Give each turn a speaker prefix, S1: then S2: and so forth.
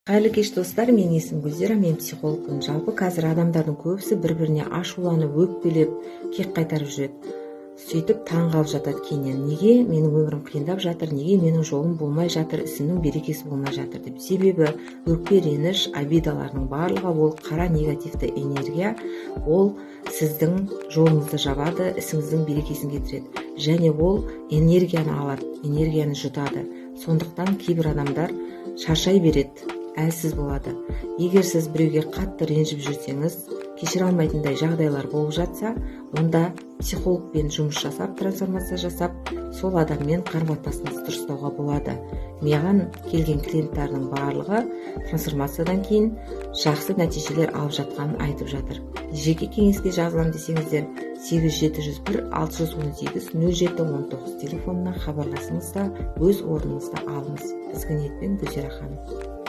S1: Қайырлы кеш, достар! Менің есімім Гүлзира, мен психологпын. Жалпы, қазір адамдардың көбісі бір біріне ашуланып, өкпелеп, кек қайтарып жүреді. Сөйтіп таң қалып жатады кейіннен: неге менің өмірім қиындап жатыр, неге менің жолым болмай жатыр, ісімнің берекесі болмай жатыр деп. Себебі өкпе, реніш, обидалардың барлығы ол қара негативті энергия. Ол сіздің жолыңызды жабады, ісіңіздің берекесін кетіреді және ол энергияны алады, энергияны жұтады. Сондықтан кейбір адамдар шаршай береді, әлсіз болады. Егер сіз біреуге қатты ренжіп жүрсеңіз, кешіре алмайтындай жағдайлар болып жатса, онда психологпен жұмыс жасап, трансформация жасап, сол адаммен қарым қатынасыңызды дұрыстауға болады. Маған келген клиенттардың барлығы трансформациядан кейін жақсы нәтижелер алып жатқанын айтып жатыр. Жеке кеңеске жазыламын десеңіздер, 8 701 618 07 19 телефонына хабарласыңыз да, өз орныңызды алыңыз. Ізгі ниетпен, Гүлзира ханым.